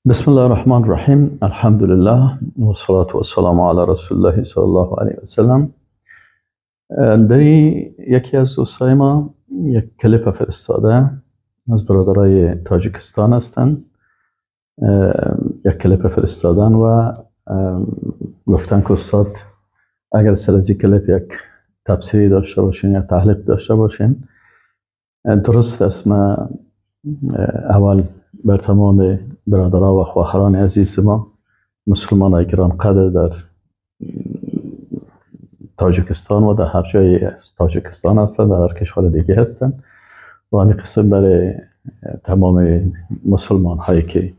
بسم الله الرحمن الرحیم. الحمدلله و صلاة و السلام علی رسول الله صلی الله علیه و سلم. در یکی از دوستای ما یک کلیپ فرستاده، از برادرای تاجیکستان هستند. یک کلیپ فرستادن و گفتن که استاد، اگر سر از کلیپ یک تبصره داشته باشین یا تحلیل داشته باشین. درست است، ما اول بر تمام برادرها و خواهران عزیز ما، مسلمان های گران قدر در تاجیکستان و در هر جای تاجیکستان هستند، در هر کشور دیگه هستند، و همین قسم برای تمام مسلمان هایی که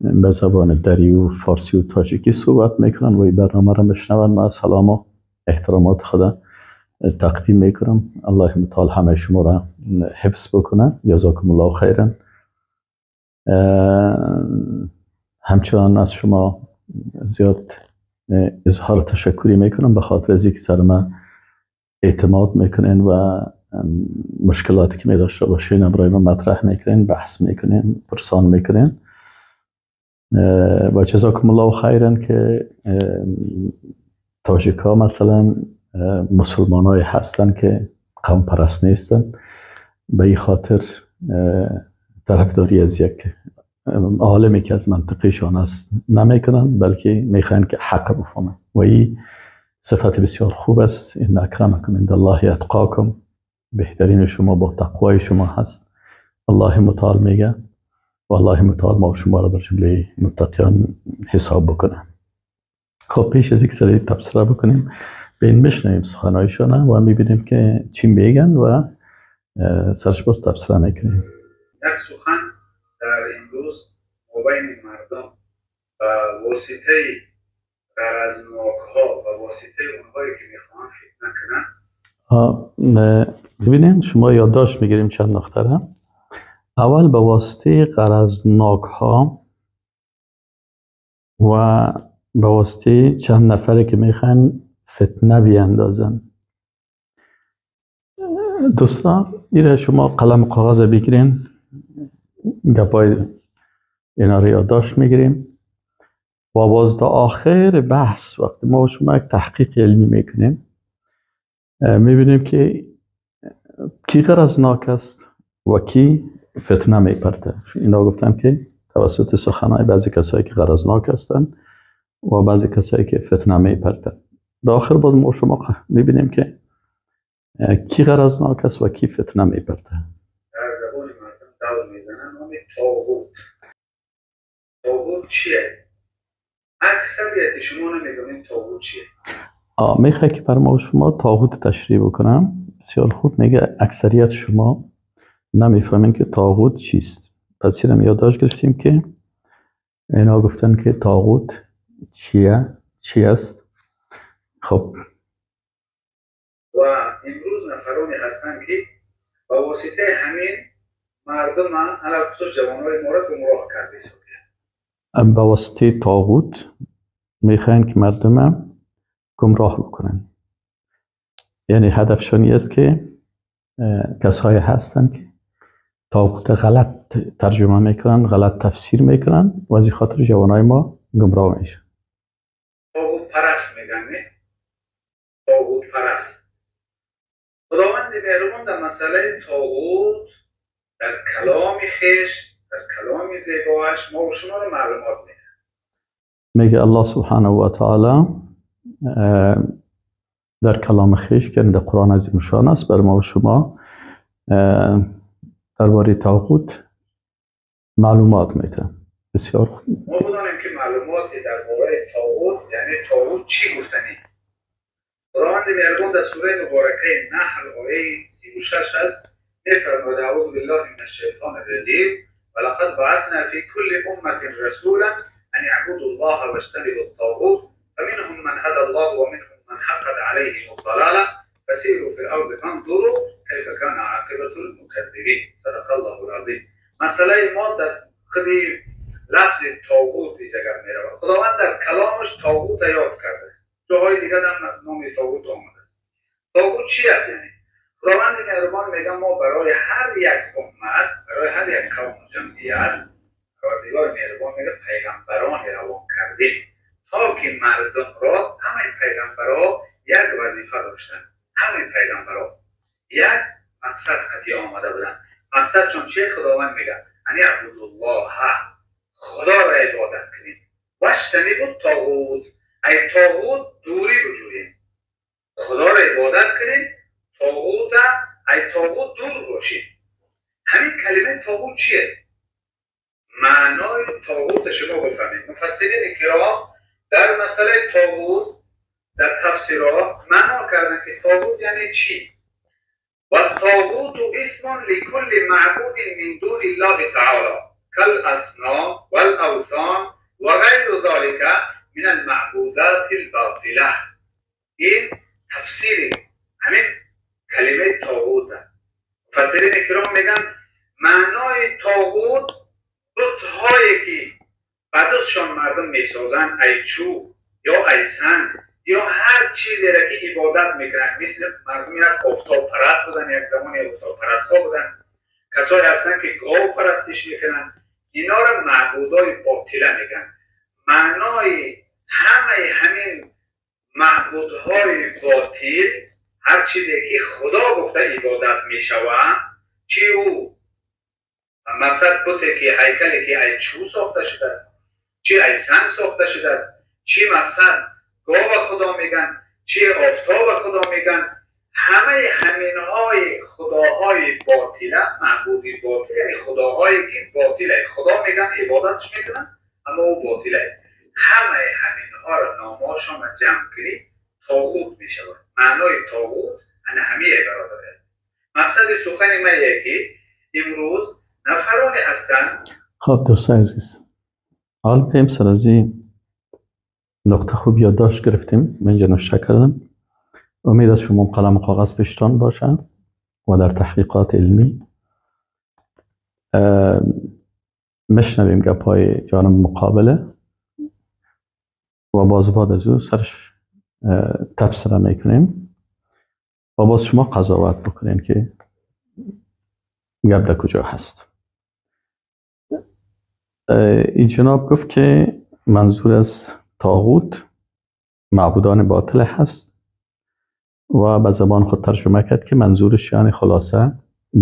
به زبان دری و فارسی و تاجیکی صحبت میکنن و این برنامه را میشنون، ما سلام و احترامات خود تقدیم میکنم. الله متعال همه شما را حفظ بکنه. جزاکم الله خیرا. همچنان از شما زیاد اظهار تشکری میکنم به خاطر از اینکه سر من اعتماد میکنین و مشکلاتی که می داشته باشین برای من مطرح میکنین، بحث میکنین، پرسان میکنین. و جزاکم الله خیرا که تاجیک ها مثلا مسلمان های هستن که قوم پرست نیستن، به این خاطر طرفداری از یک عالمی که از منطقهشان است نمیکنن، بلکه میخواین که حق بفهمن و این صفت بسیار خوب است. ان اکرمکم عند الله اتقاکم، بهترین شما با تقوای شما هست، الله متعال میگه، و الله متعال ما و شما را در جمله متقیان حساب بکنه. خب، پیش از یک سری تبصره بکنیم، به این بشنویم سخنهایشان و میبینیم که چی میگن و سرش باز تبصره میکنیم. یک سخن در امروز مابین مردم و واسطه غرضناک ها و واسطه اونهایی که میخواهند فتنه کنند. ببینین، شما یادداشت میگیریم چند نقطه را. اول، به واسطه غرضناک ها و به واسطه چند نفری که میخوان فتنه بیاندازن. دوستان، ایره شما قلم کاغذ بگیرین، گپای اینا رو یادداشت میگیریم و باز تا آخر بحث، وقتی ما شما یک تحقیق علمی میکنیم، میبینیم که کی غرضناک است و کی فتنه میپرته. اینا گفتم که توسط سخنهای بعضی کسایی که غرضناک هستند و بعضی کسایی که فتنه میپرتن. در آخر باز ما شما میبینیم که کی غرضناک است و کی فتنه میپرته. در زبان مردم دور میزنن، نام طاغوت. طاغوت چیه؟ اکثریت شما نمیدونید طاغوت چیه. میخوای که بر ما شما طاغوت تشریح بکنم. بسیار خوب، میگه اکثریت شما نمیفهمین که طاغوت چیست. پس اینم یادداشت گرفتیم که اینا گفتن که طاغوت چیه، چی است. خب. و امروز نفرانی هستند که با واسطه همین مردم، علی‌الخصوص جوانای ما را گمراه کرده. به واسطه طاغوت میخواین که مردم گمراه بکنن، یعنی هدفشان است که کسایی هستن که طاغوت غلط ترجمه میکنن، غلط تفسیر میکنن و از این خاطر جوانای ما گمراه میشن. طاغوت پرست میگن، نه؟ طاغوت پرست. خداوند مهربان در مسئله طاغوت در کلام خویش، در کلام زیبایش ما و شما رو معلومات میده. میگه الله سبحانه و تعالی در کلام خویش که در قرآن عظیم شان است، بر ما و شما درباره طاغوت معلومات میده. بسیار خوب. ما بدانیم که معلومات درباره طاغوت، یعنی طاغوت چی گفتنی. خداوند مهربان در سوره مبارکه نحل آیه 36 است، میفرماید: اعوذ بالله من الشیطان الرجیم، ولقد بعثنا في كل أمة رسولا أن اعبدوا الله واجتنبوا الطاغوت فمنهم من هدى الله ومنهم من حقت عليهم الضلالة فسيروا في الأرض فانظروا كيف كان عاقبة المكذبين. صدق الله العظیم. مسئله ما در خود لفظ طاغوت اینجا میرود. خداوند در کلامش طاغوت یاد کرده است، جاهای دیگه هم نام طاغوت آمده است. طاغوت چی است؟ یعنی خداوند مهربان میگه ما برای هر یک امت، برای هر یک قوم و جمعیت، پروردگار پروردگار مهربان میگه پیغمبران روان کردیم تا که مردم را، همه پیغمبرها یک وظیفه داشتن، همه پیغمبرها یک مقصد قطعی آمده بودن. مقصد چون چه؟ خداوند میگه ان اعبدوا الله، خدا را عبادت کنید، واجتنبوا الطاغوت، ای طاغوت دوری بجویید. خدا را عبادت کنید، طاغوت، ای طاغوت دور باشید. همین کلمه طاغوت چیه؟ معنای طاغوت شما بفهمید. مفسرین کرام در مسئله طاغوت در تفسیرها معنا کردن که طاغوت یعنی چی؟ و طاغوت اسم لكل معبود من دون الله تعالی كالاصنام والاوثان و غیر ذلك من المعبودات الباطله. این تفسیر همین کلمه طاغوت. مفسرین کرام میگن معنای طاغوت بت‌هایی که بعدشان مردم میسازن، ای چوب یا ای سنگ یا هر چیزی را که عبادت میکنن. مثل مردمی هست آفتاب پرست بودن، یک زمانی آفتاب پرست ها بودن، کسایی هستن که گاو پرستش میکنن، اینا را معبودای باطله میگن. معنای همه همین معبودهای باطل هر چیزی که خدا گفته عبادت میشود، چی او مقصد بوده که هیکلی که ای چوب ساخته شده است، چی ای سنگ ساخته شده است، چی مقصد گاو خدا میگن، چی آفتاب خدا میگن، همه همینهای خداهای باطله، معبودی باطل، یعنی خداهایی که باطله، خدا میگن عبادتش میکنن اما او باطله. همه همینها را نامهاشان را جمع کنید طاغوت میشود. معنای طاغوت انا همه برادر است. مقصد سخن من یکی امروز نفرانی هستند. خب دوستان عزیز، حال بیم سر از این نقطه خوب یادداشت گرفتیم، من اینجا نوشته کردم. امید از شما قلم و کاغذ پیشتان باشد و در تحقیقات علمی مشنویم گپای جانب مقابله و باز بعد از او سرش تبصره میکنیم و باز شما قضاوت بکنین که گپ در کجا هست. این جناب گفت که منظور از طاغوت معبودان باطل هست و به زبان خود ترجمه کرد که منظورش یعنی خلاصه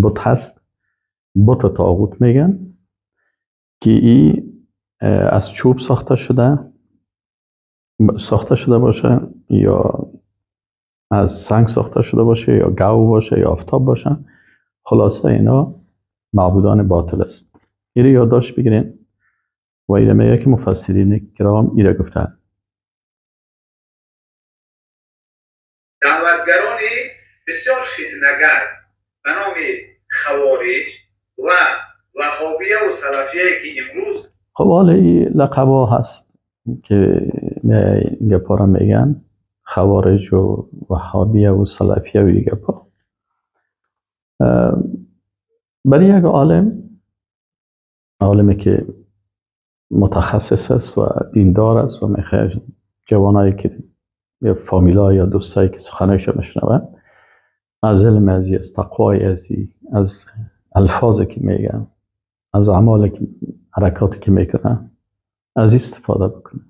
بت هست، بت طاغوت میگن که ای از چوب ساخته شده باشه یا از سنگ ساخته شده باشه یا گاو باشه یا آفتاب باشه، خلاصه اینا معبودان باطل است. ایره یادداشت بگیرین و ایره میگه که مفسرین کرام ایره گفتن. دعوتگرانی بسیار فتنه‌گر به نام خوارج و وهابیه و سلفیه که امروز خب حالا این لقبا هست که این گپا را میگن، خوارج و وهابیه و سلفیه و این گپا. برای یک عالم، عالمی که متخصص است و دیندار است و میخواد جوانایی که یا فامیلا یا دوستایی که سخنایش میشنون از علم ازی، از تقوای ازی، از الفاظی که میگن، از اعمالی که حرکاتی که میکنن از استفاده بکنه.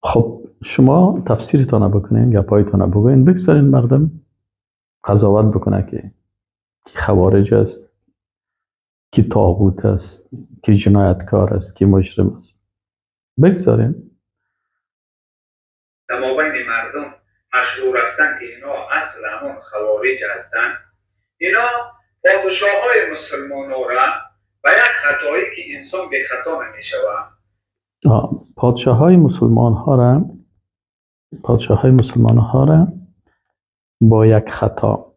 خب شما تفسیرتان بکنین، گپایتان بگوین، بگذارین مردم قضاوت بکنه که کی خوارج است، کی طاغوت است، کی جنایتکار است، کی مجرم است. بگذارین. در مابین مردم مشهور هستند که اینا اصل همون خوارج هستند. اینا پادشاه های مسلمان را و یک خطایی که انسان به خطا نمی‌شود. پادشاه های مسلمان ها را، پادشاه های مسلمان ها را با یک خطا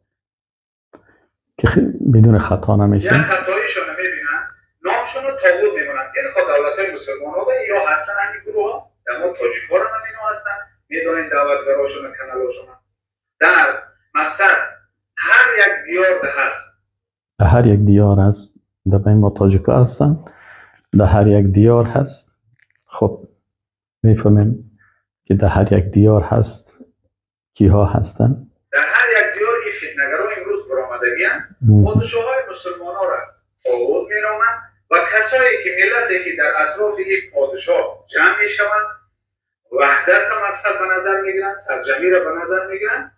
که بدون خطا نمیشه، یک خطاییشون میبینن نامشون رو طاغوت میمونن. این خود دولت های مسلمان ها یا هستن همین گروه ها، در ما تاجیک ها هم اینا هستن، میدونین دعوتگراشون و کانالاشون در مقصد هر یک دیار هست، در هر یک دیار هست، در بین ما تاجیک ها هستن، در هر یک دیار هست. خب میفهمیم که در هر یک دیار هست کیها هستن. در هر یک دیار این فتنه‌گران امروز برآمدگی هستند، پادشاه‌های مسلمان ها را طاغوت می‌نامند و و کسایی که ملتی که در اطراف یک پادشاه جمع میشوند، وحدت مقصد به نظر میگیرن، سرجمی را به نظر میگیرن،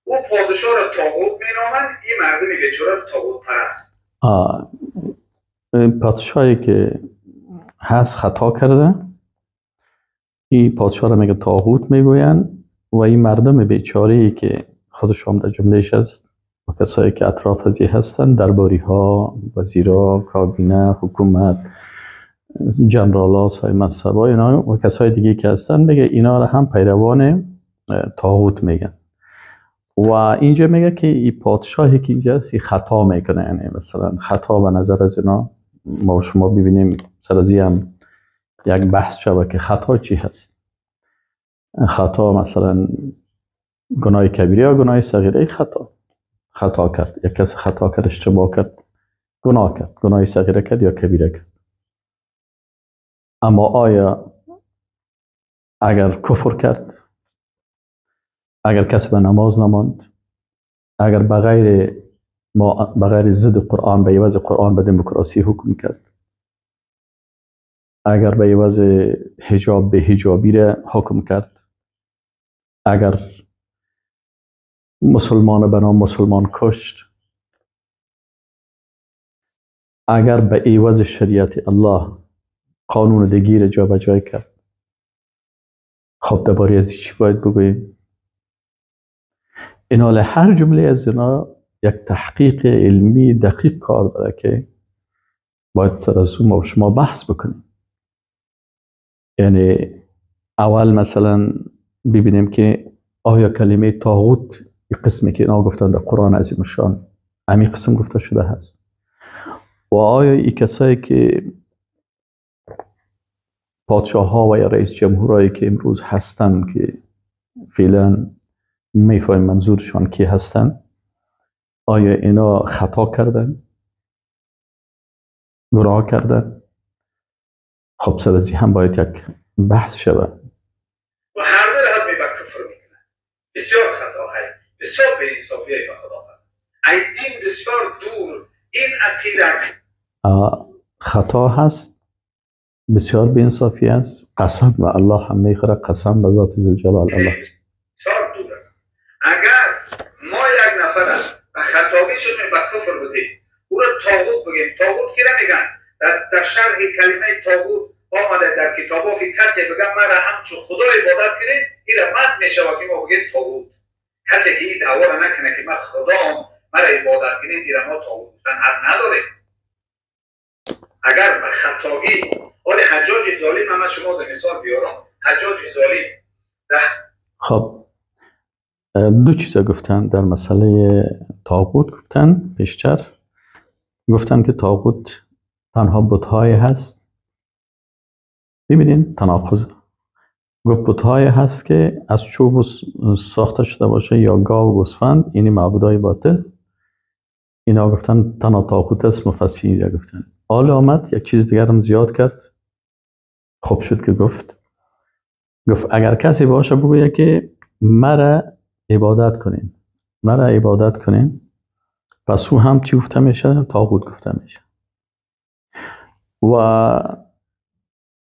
او پادشاه را طاغوت مینامند. این مردم بیچاره را طاغوت پرست. پادشاهی که هست خطا کرده، این پادشاه را میگه طاغوت میگوین و این مردم بیچاره که خودش هم در جملهش است و کسایی که اطراف ازی هستن، درباری ها، وزیرا، کابینه، حکومت، جنرال ها، صاحب منصب ها اینا و کسای دیگه که هستن، میگه اینا را هم پیروان طاغوت میگن. و اینجا میگه که این پادشاهی که اینجا هست خطا میکنه، یعنی مثلا خطا به نظر از اینا، ما شما ببینیم سر از هم یک بحث شوه که خطا چی هست. خطا مثلا گناه کبیره یا گناه صغیره؟ خطا کرد، یک کس خطا کرد، اشتباه کرد، گناه کرد، گناه صغیره کرد یا کبیره کرد. اما آیا اگر کفر کرد، اگر کسی به نماز نماند، اگر بغیر ضد قرآن، به عوض قرآن به دموکراسی حکم کرد، اگر به عوض حجاب به حجابی را حکم کرد، اگر مسلمان به نام مسلمان کشت، اگر به عوض شریعت الله قانون دیگی را جابجا کرد، خب درباره از چی باید بگوییم؟ این هر جمله از اینا یک تحقیق علمی دقیق کار داره که باید سر از ما و شما بحث بکنیم. یعنی اول مثلا ببینیم که آیا کلمه طاغوت قسمی که اینا گفتن در قرآن عظیم الشان امی قسم گفته شده هست، و آیا ای کسایی که پادشاه ها و یا رئیس جمهورایی که امروز هستن که فعلا میفهمیم منظورشان کی هستن، آیا اینا خطا کردن، گناه کردن؟ خب سر از هم باید یک بحث شود. و هر دو لحاظ می به کفر میکنن. بسیار خطاهای، بسیار بی‌انصافی به خدا هست. ای دین بسیار دور، این عقیده خطا هست، بسیار بی‌انصافی است. قسم به الله هم میخوره، قسم به ذات ذوالجلال الله. بسیار دور است. اگر ما یک نفر به خطابی شدیم به کفر بودیم، او را طاغوت بگیم. طاغوت کی را میگن؟ در شرح کلمه طاغوت آمده در کتابا که کسی بگه مرا همچون خدا عبادت کنید، این را بد میشه که ما بگیم طاغوت. کسی که این دعوا را نکنه که من خدام مرا عبادت کنید، این را ما طاغوت گفتن حق نداریم. اگر به خطاگی، حال حجاج ظالم، من شما در مثال بیارم، حجاج ظالم. خب دو چیزا گفتن در مسئله طاغوت. گفتن پیشتر گفتن که طاغوت تنها بت‌های هست. ببینین تناقض. گفت بت‌های هست که از چوب ساخته شده باشه یا گاو و گوسفند، اینی معبودای باطل. اینا گفتن تنها طاغوت است، مفسرین را گفتن. حالا آمد یک چیز دیگر هم زیاد کرد. خوب شد که گفت اگر کسی باشه بگوید که مرا عبادت کنین، مرا عبادت کنین، پس او هم چی گفته میشه؟ طاغوت گفته میشه. و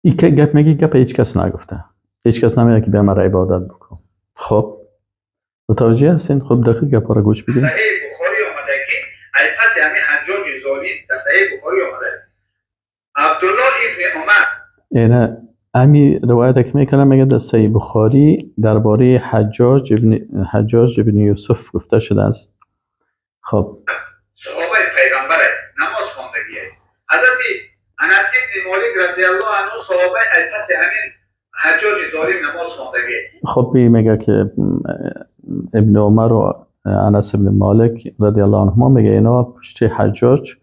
این که گپ میگی گپ هیچ کس نگفته، هیچ کس نمیگه که بیا مرا عبادت بکن. خب متوجه هستین؟ خب دقیق گپ را گوش بدین. صحیح بخاری آمده که ای پس همین حجاج ظالم، در صحیح بخاری آمده عبدالله ابن عمر، اینه امی روایت که میکنه، میگه در صحیح بخاری درباره حجاج ابن یوسف گفته شده است. خب صحابه پیغمبر نماز خواندگیه. حضرت انس ابن مالک رضی الله عنه صحابه پس همین حجاج ظالم نماز خواندگیه. خب میگه که ابن عمر و انس ابن مالک رضی الله عنهما، میگه اینا پشت حجاج.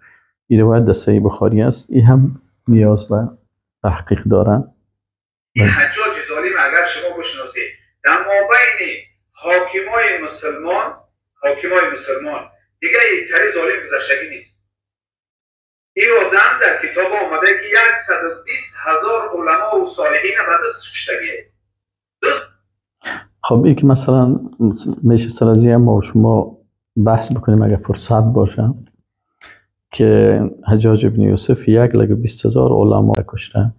این روایت در صحیح بخاری است. این هم نیاز به تحقیق دارن. این حجاج ظالم اگر شما بشناسید در مابین حاکمای مسلمان دیگه تری ظالم گذشتگی نیست. این آدم در کتاب آمده که 120,000 علما و صالحین به دست کشتگیه. خب این که مثلا میشه سر از ما و شما بحث بکنیم اگر فرصت باشه که حجاج ابن یوسف 1,20,000 علما کشته.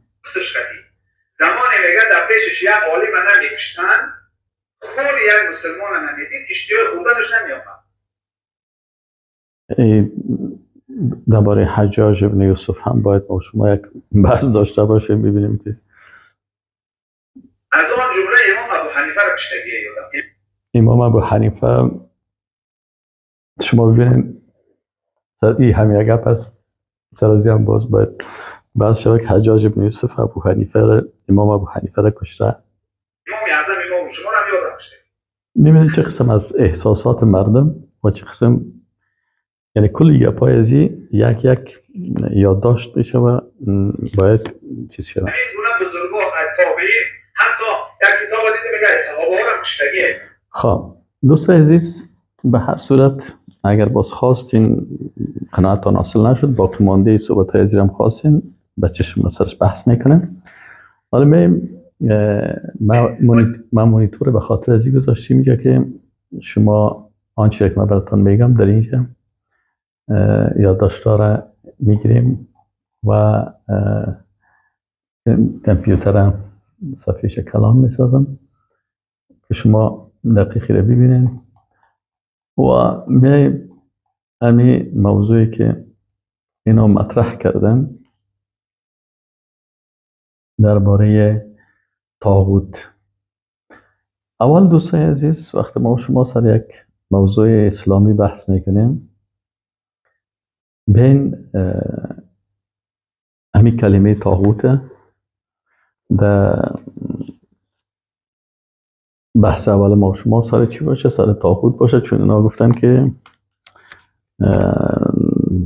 زمانی میگه در پیشش یک عالم نمیکشتن، خون یک مسلمان نمیدید، اشتیاق خوردنش نمیآمد. درباره حجاج ابن یوسف هم باید ما شما یک بحث داشته باشیم، ببینیم که از آن جمله امام ابو حنیفه را کشتگی یادم. امام ابو حنیفه شما ببینید این هم یک گپ است، سر از هم باز باید بحث شود که حجاج ابن یوسف ابو حنیفه را، امام ابو حنیفه را کشته. امام اعظم امام شما را یادم کشته. می‌بینید چه قسم از احساسات مردم و چه قسم، یعنی کلی گپای از یک یک یادداشت میشه و باید چیز شود. این گونه بزرگا تابعین، حتی یک کتاب دیده میگه صحابه ها هم کشتگیه. خب دوست عزیز، به هر صورت اگر باز خواستین قناعتتان حاصل نشد، باقی مانده صحبت های هم خواستین به چشم سرش بحث میکنم. حالا من مونیتور به خاطر از این گذاشتیم اینجا که شما آنچه که من براتان میگم در اینجا یادداشت‌ها را میگیریم و کامپیوتر صفحه‌ش کلان میسازم که شما دقیقی را ببینین. و می امی موضوعی که اینا مطرح کردن درباره طاغوت. اول دوستای عزیز، وقتی ما شما سر یک موضوع اسلامی بحث میکنیم، بین امی کلمه طاغوت در بحث اول ما شما سر چی باشه؟ سر طاغوت باشه، چون اینا گفتن که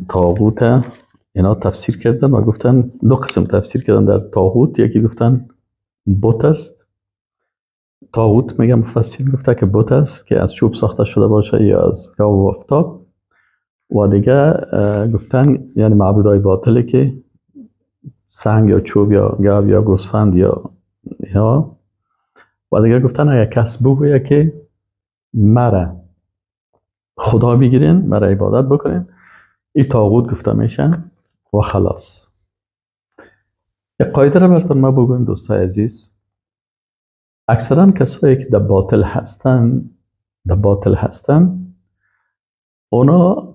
طاغوت، اینا تفسیر کردن و گفتن دو قسم تفسیر کردن در طاغوت. یکی گفتن بت است، طاغوت میگم مفسر گفته که بت است که از چوب ساخته شده باشه یا از گاو و آفتاب، و دیگه گفتن یعنی معبودای باطله که سنگ یا چوب یا گاو یا گوسفند یا اینا. و دیگه گفتن اگر کس بگویه که مرا خدا بگیرین، مرا عبادت بکنین، این طاغوت گفته میشه و خلاص. یک قاعده را براتون ما بگویم دوستای عزیز، اکثرا کسایی که در باطل هستن، در باطل هستن، اونا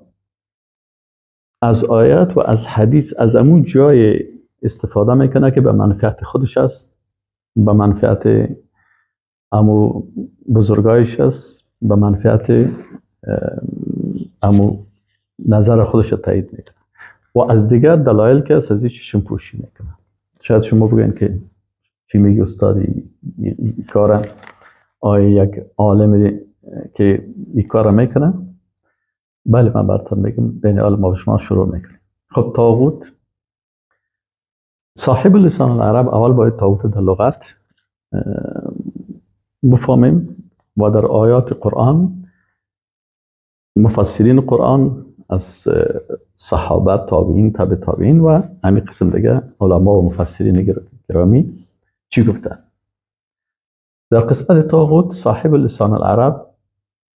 از آیات و از حدیث از امون جای استفاده میکنه که به منفعت خودش است، به منفعت امو بزرگایش است، به منفعت امو نظر خودش رو تایید میکنه و از دیگر دلایل که از این چشم پوشی میکنه. شاید شما بگین که چی میگی استاد، این کار آیا یک عالم که این کار میکنه؟ بله، من براتون میگم، بین عالم ما شما شروع میکنیم. خب طاغوت، صاحب لسان العرب، اول باید طاغوت در لغت بفهمیم و در آیات قرآن مفسرین قرآن از صحابه، تابعین، تابع تابعین و همین قسم دیگه علما و مفسرین گرامی چی گفتن؟ در قسمت طاغوت صاحب لسان العرب،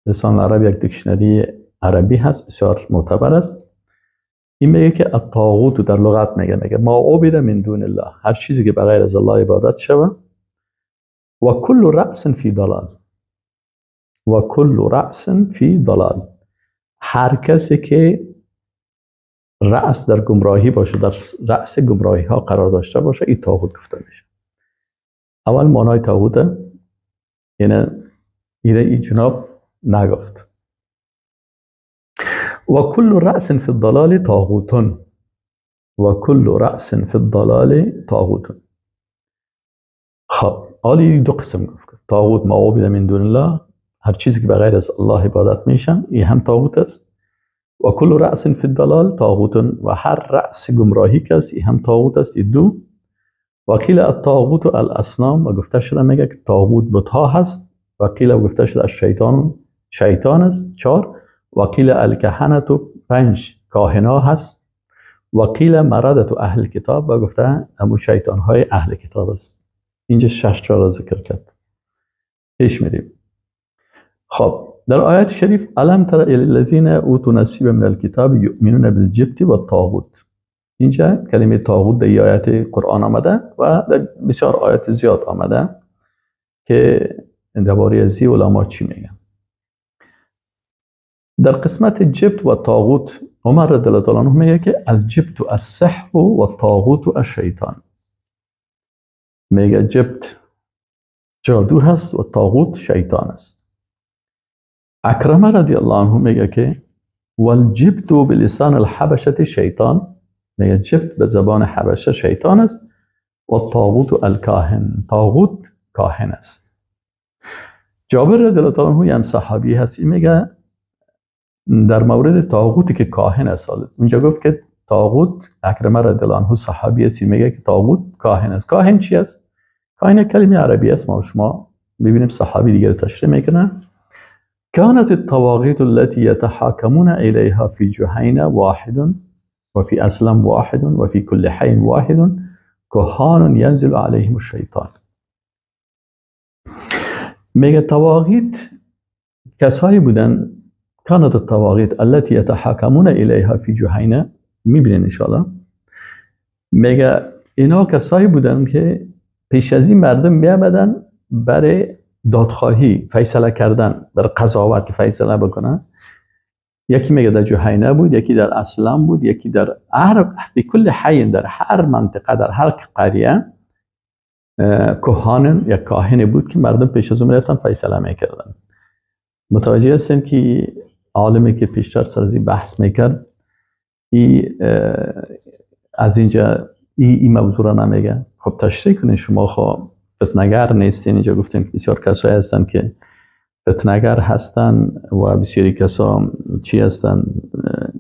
لسان العرب یک دیکشنری عربی هست، بسیار معتبر است. این میگه که الطاغوت در لغت میگه ما عبد من دون الله، هر چیزی که بغیر از الله عبادت شوه، و کل رأس فی ضلال، و کل رأس فی ضلال، هر کسی که رأس در گمراهی باشه، در رأس گمراهی ها قرار داشته باشه، این طاغوت گفته میشه. اول معنای طاغوت یعنی این جناب نگفت. و کل رأس فی الضلال طاغوت، و کل رأس فی الضلال طاغوت. خب حالی دو قسم گفت، طاغوت ما عبد من دون الله، هر چیزی که بغیر از الله عبادت میشن این هم طاغوت است، و کل رأس فی الضلال طاغوت، و هر رأس گمراهی که است این هم طاغوت است. این دو. و قیل الطاغوت الاصنام، و گفته شده میگه که طاغوت بت‌ها هست، و قیل گفته شده الشیطان، شیطان است. 4. و قیل الکهنة، 5 کاهنا هست، و قیل مردة اهل کتاب، و گفته همون شیطان های اهل کتاب است. اینجا 6 تا را ذکر کرد. پیش میریم. خب در آیات شریف الم تر الی الذین اوتوا نصیبا من الکتاب یؤمنون بالجبت والطاغوت، اینجا کلمه طاغوت در آیات قرآن آمده و در بسیار آیات زیاد آمده که درباره از علما چی میگن. در قسمت جبت و طاغوت عمر رضی الله تعالی عنه میگه که الجبت السحر و الطاغوت الشیطان. میگه جبت جادو هست و طاغوت شیطان است. عکرمه رضی الله عنه میگه که والجبت بلسان الحبشه شیطان، میگه جبت به زبان حبشه شیطان است و طاغوت الکاهن، طاغوت کاهن است. جابر رضی الله تعالی عنه هم صحابی هست، میگه در مورد طاغوتی که کاهن است، اونجا گفت که طاغوت، عکرمه رضی الله عنه صحابی است، میگه که طاغوت کاهن است. کاهن چی است؟ کاهن کلمه عربی است، ما شما ببینیم صحابی دیگر تشریح میکنه. كانت الطواغيت التي يتحاكمون إليها في جهينة واحد وفي أسلم واحد وفي كل حي واحد كهان ينزل عليهم الشيطان. میگه طواغیت کسایی بودن، كانت الطواغيت التي يتحاكمون إليها في جهينة، میبینین انشاءالله. میگه اینا کسایی بودن که پیش از این مردم میامدن برای دادخواهی، فیصله کردن، برای قضاوت که فیصله بکنن. یکی میگه در جهینه بود، یکی در اسلم بود، یکی در عرب، به کل حی، در هر منطقه، در هر قریه کهان یا کاهن بود که مردم پیش از اون میرفتن فیصله میکردن. متوجه هستیم که عالمی که پیشتر سر از این بحث میکرد ای از اینجا ای موضوع را نمیگه. خب تشریح کنین، شما خب فتنگر نیستین. اینجا گفتیم که بسیار کسایی هستن که فتنگر هستن و بسیاری کسا چی هستن؟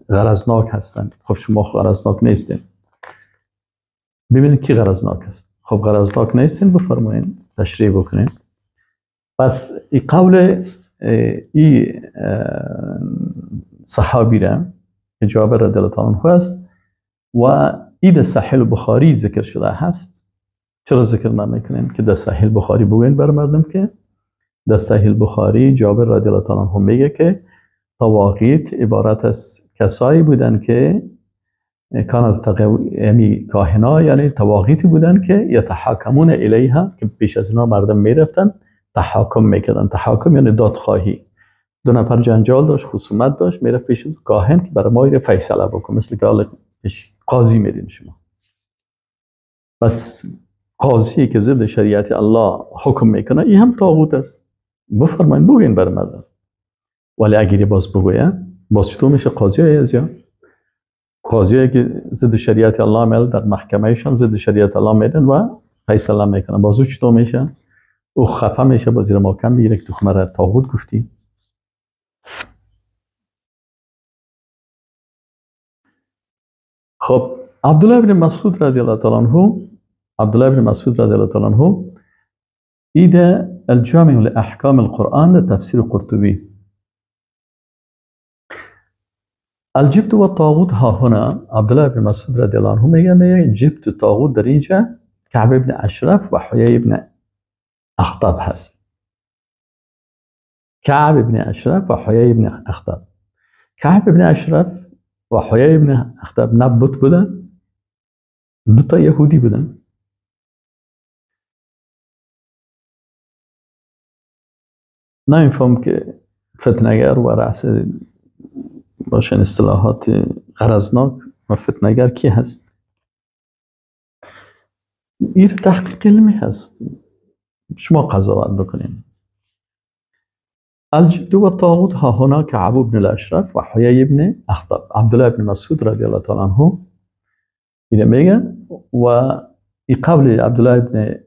غرضناک هستن. خب شما غرضناک نیستین. ببینید کی غرضناک است. خب غرضناک نیستین، بفرمایین تشریح بکنین. پس ای قول ای صحابی را که جابر رضی الله عنه است و ای در صحیح بخاری ذکر شده هست، چرا ذکر نمیکنیم که در صحیح بخاری بگوین بر مردم که در صحیح بخاری جابر رضی الله تعالی عنه میگه که طواغیت عبارت از کسایی بودن که کانت یعنی کاهنا، یعنی طواغیتی بودن که یتحاکمون الیها، که پیش از اینا مردم میرفتن تحاکم میکردن. تحاکم یعنی دادخواهی. دو نفر جنجال داشت، خصومت داشت، میرفت پیش از کاهن که برای ما فیصله بکن، مثل که حالا قاضی میرین شما. بس قاضی که ضد شریعت الله حکم میکنه این هم طاغوت است. بفرمایید بگوین بر مردم. ولی اگر باز بگوین باز چطور میشه قاضی های از یا قاضی که ضد شریعت الله میل در محکمهشان ضد شریعت الله میدن و فیصله میکنن، باز چطور میشه؟ او خفه میشه، باز زیر محکم میگیره که تو مرا طاغوت گفتی. خب عبدالله بن مسعود رضی الله تعالی عنه، عبدالله بن مسعود رضی الله تعالی عنه ایده الجامع لأحکام القرآن تفسیر قرطبی. الجبت و الطاغوت ها هنا، عبدالله بن مسعود رضی الله عنه میگه جبت و طاغوت در اینجا کعب بن اشرف و حیی بن اخطب هست. کعب بن اشرف و حیی بن اخطب. کعب بن اشرف و حیی بن اخطب نه بت بودن، دو تا یهودی بودن. نمیفهم که فتنگر و رأس باشن اصطلاحات غرضناک و فتنگر کی هست؟ این تحقیق علمی هست، شما قضاوت بکنین. الجبت و الطاغوت ها هنا کعب بن الاشرف و حیی بن اخطب. عبدالله بن مسعود رضی الله تعالی عنه اینه میگه و ای قول عبدالله بن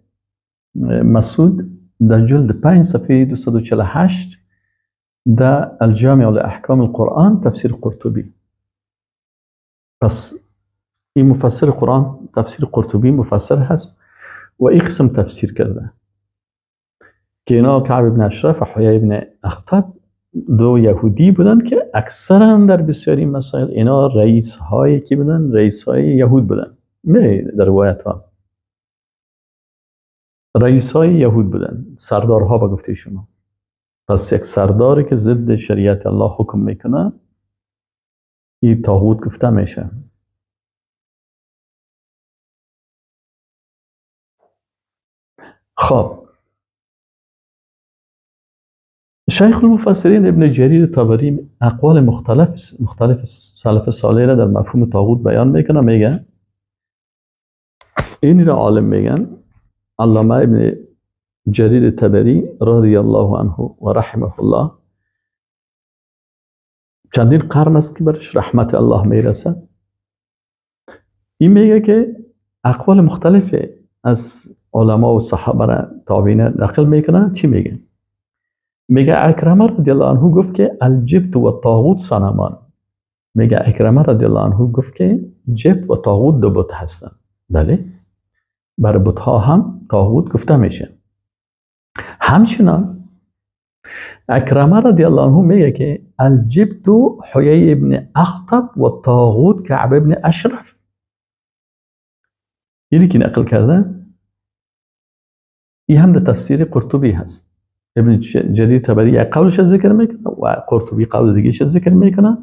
مسعود در جلد 5 صفحه 248 در الجامع لأحکام القرآن تفسیر قرطبی. پس این مفسر قرآن تفسیر قرطبی مفسر هست و این قسم تفسیر کرده که اینا کعب بن اشرف و حیی بن اخطب دو یهودی بودن که اکثرا در بسیاری مسائل اینا رئیس هایی که بودن، رئیس های یهود بودن. می در روایت ها رئیس های یهود بودن، سردارها به گفته شما. پس یک سرداری که ضد شریعت الله حکم میکنه این طاغوت گفته میشه. خب شیخ المفسرین ابن جریر طبری اقوال مختلف سلف صالح را در مفهوم طاغوت بیان میکنه. میگه این را عالم میگن علامه ابن جریر طبری رضی الله عنه و رحمه الله، چندین قرن است که برش رحمت الله میرسه. این میگه که اقوال مختلف از علما و صحابه را تابعین نقل میکنه. چی میگه؟ میگه عکرمه رضی الله عنه گفت که الجبت و طاغوت صنمان. میگه عکرمه رضی الله عنه گفت که جبت و طاغوت دو بت هستن. بله، بر بتها هم طاغوت گفته میشه. همچنان عکرمه رضی الله عنه میگه که الجبت حیی ابن اخطب و طاغوت کعب ابن اشرف. اینی که نقل کرده این هم در تفسیر قرطبی هست. ابن جریر طبری یک قولش ذکر میکنه و قرطبی قول دیگه ذکر میکنه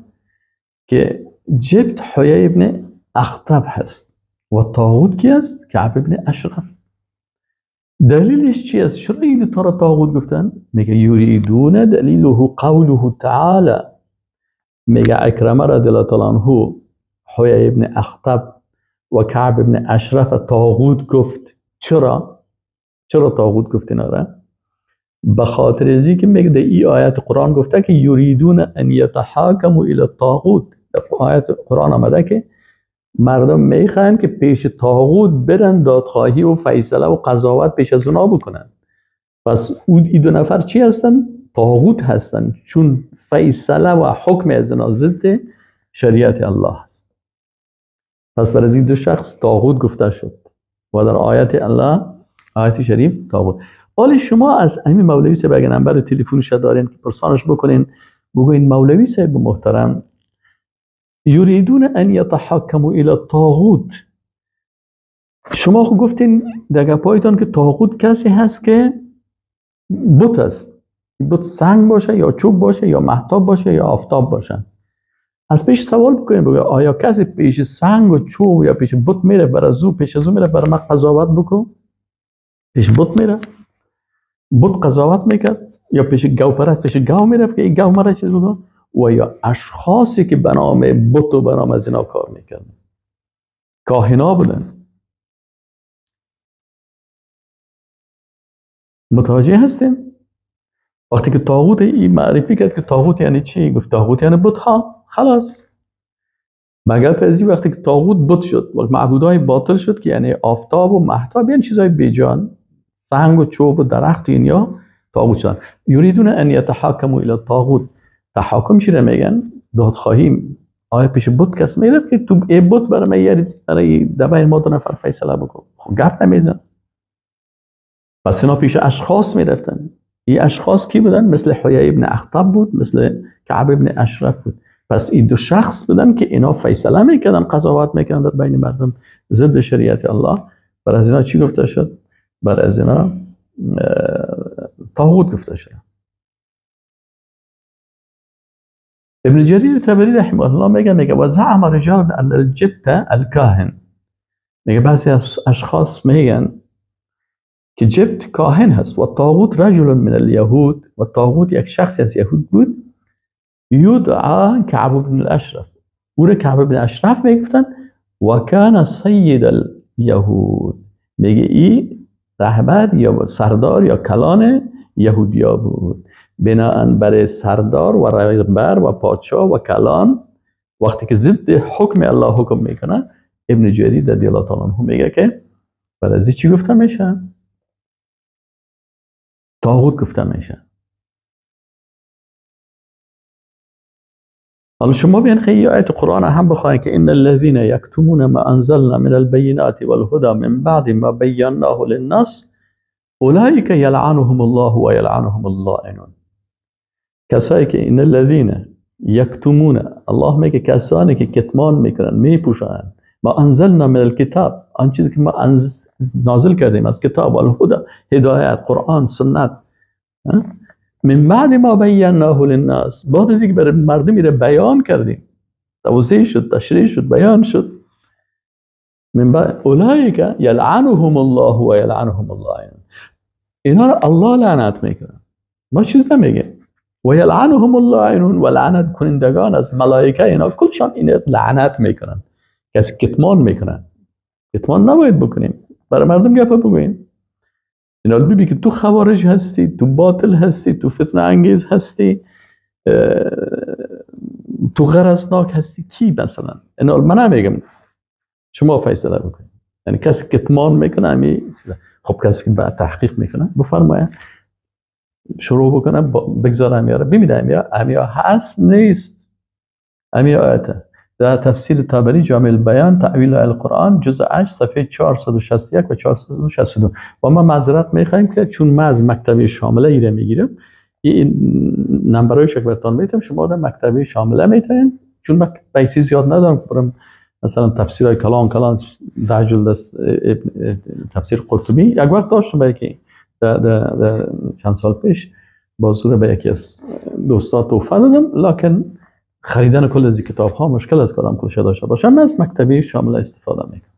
که جبت حیی ابن اخطب هست و طاغوت کی است؟ کعب ابن اشرف. دلیلش چی است؟ چرا این دو تا را طاغوت گفتن؟ میگه یریدون دلیله قوله تعالی. میگه عکرمه رضی الله تعالی عنه حیی ابن اخطب و کعب ابن اشرف طاغوت گفت. چرا؟ چرا طاغوت گفت اینا را؟ به خاطر ازی که میگه در ای آیت قرآن گفته که یریدون ان یتحاکموا الی الطاغوت. در آیت قرآن آمده که مردم میخواهند که پیش طاغوت برن دادخواهی و فیصله و قضاوت پیش از اونا بکنن. پس این دو نفر چی هستن؟ طاغوت هستن، چون فیصله و حکم از اونا ضد شریعت الله است. پس برای این دو شخص طاغوت گفته شد و در آیت الله، آیت شریف طاغوت. حالا شما از همین مولوی صاحب اگه نمبر تلفنش دارین که پرسانش بکنین، بگوین مولوی صاحب محترم یریدون ان یتحاکموا الی الطاغوت، شما خب گفتین در گپایتان که طاغوت کسی هست که بت است، بت سنگ باشه یا چوب باشه یا مهتاب باشه یا آفتاب باشه. از پیش سوال بکنیم بگه آیا کسی پیش سنگ و چوب یا پیش بت میره برای زو پیش از میره برای ما قضاوت بکن؟ پیش بت میره، بت قضاوت میکرد، یا پیش گاو پرست پیش گاو میرفت که این گاو مرا چیز بکن، و یا اشخاصی که به نام بت و به نام از اینا کار میکردن، کاهنا بودن. متوجه هستین؟ وقتی که طاغوت این معرفی کرد که طاغوت یعنی چی؟ گفت طاغوت یعنی بت ها. خلاص. مگر پزی وقتی که طاغوت بت شد و معبودای باطل شد که یعنی آفتاب و مهتاب، یعنی چیزای بیجان، سنگ و چوب و درخت و اینیا طاغوت شدن. یریدون ان یتحاکموا الی الطاغوت. تحاکم چی رو میگن؟ دادخواهی. آیا پیش بت کس میرفت که تو ای بت برای من یه برای دبای ما دو نفر فیصله بکن؟ خب گپ نمیزن. پس اینا پیش اشخاص میرفتن. این اشخاص کی بودن؟ مثل حیی ابن اخطب بود، مثل کعب ابن اشرف بود. پس این دو شخص بودن که اینا فیصله میکردن، قضاوت میکردن در بین مردم ضد شریعت الله. بر از اینا چی گفته شد؟ بر از اینا طاغوت گفته شد. ابن جریر طبری رحمه الله میگه و زعم رجال ان الجبت الکاهن. میگه بعضی از اشخاص میگن که جبت کاهن هست و طاغوت رجل من الیهود، و طاغوت یک شخصی از یهود بود، یدعا کعب بن الاشرف، او را کعب بن اشرف میگفتن، و کان سید الیهود. میگه ای رهبر یا سردار یا کلان یهودیا بود. بناهن برای سردار و رهبر و پادشاه و کلان وقتی که ضد حکم الله حکم میکنه، ابن جریر رضی الله تعالی عنه میگه که برای از چی گفته میشه؟ طاغوت گفته میشه. حالا شما بیان خیلی آیت قرآن هم بخواین که ان الذين یکتمون ما انزلنا من البینات والهدى من بعد ما بیناه للناس اولئک یلعنهم الله و یلعنهم اللائنون. کسایی که ان الذين یکتمون، الله میگه کسانی که کتمان میکنن، میپوشانن، ما انزلنا من الکتاب، آن چیزی که ما نازل کردیم از کتاب، والهدى، هدایت، قرآن، سنت، من بعد ما بیناه للناس، بعد از اینکه برای مردم را بیان کردیم، توضیح شد، تشریح شد، بیان شد. من بعد اولئک یلعنهم الله و یلعنهم الله، اینا را الله لعنت میکنه، ما چیز نمیگیم. و یلعنهم اللاعنون، و لعنت کنندگان از ملائکه اینا کلشان اینا لعنت میکنن. کسی کتمان میکنن، کتمان نباید بکنیم، برای مردم گپ بگوییم. اینا ببین که تو خوارج هستی، تو باطل هستی، تو فتنه انگیز هستی، تو غرضناک هستی، کی مثلا؟ اینا من نمیگم، شما فیصله بکنید. یعنی کسی کتمان میکنه امی، خب کسی که بعد تحقیق میکنه بفرمایه شروع بکنه، بگذاره امیاره ببینه امیا هست نیست. امیا آیته در تفسیر طبری جامع البیان تأویل القرآن جزء 8 صفحه 461 و 462. و ما معذرت میخوایم که چون ما از مکتبه شامله ایره میگیرم، این نمبرای که براتون میتم شما در مکتبه شامله میتونین، چون من پیسی زیاد ندارم برم مثلا تفسیرهای کلان کلان 10 جلد تفسیر قرطبی یک وقت داشتم به یکی در چند سال پیش با زور به یکی از دوستا توفه دادم، لکن خریدن کل از کتاب ها مشکل است که آدم کلش داشته باشه. من از مکتبه شامل استفاده میکنم.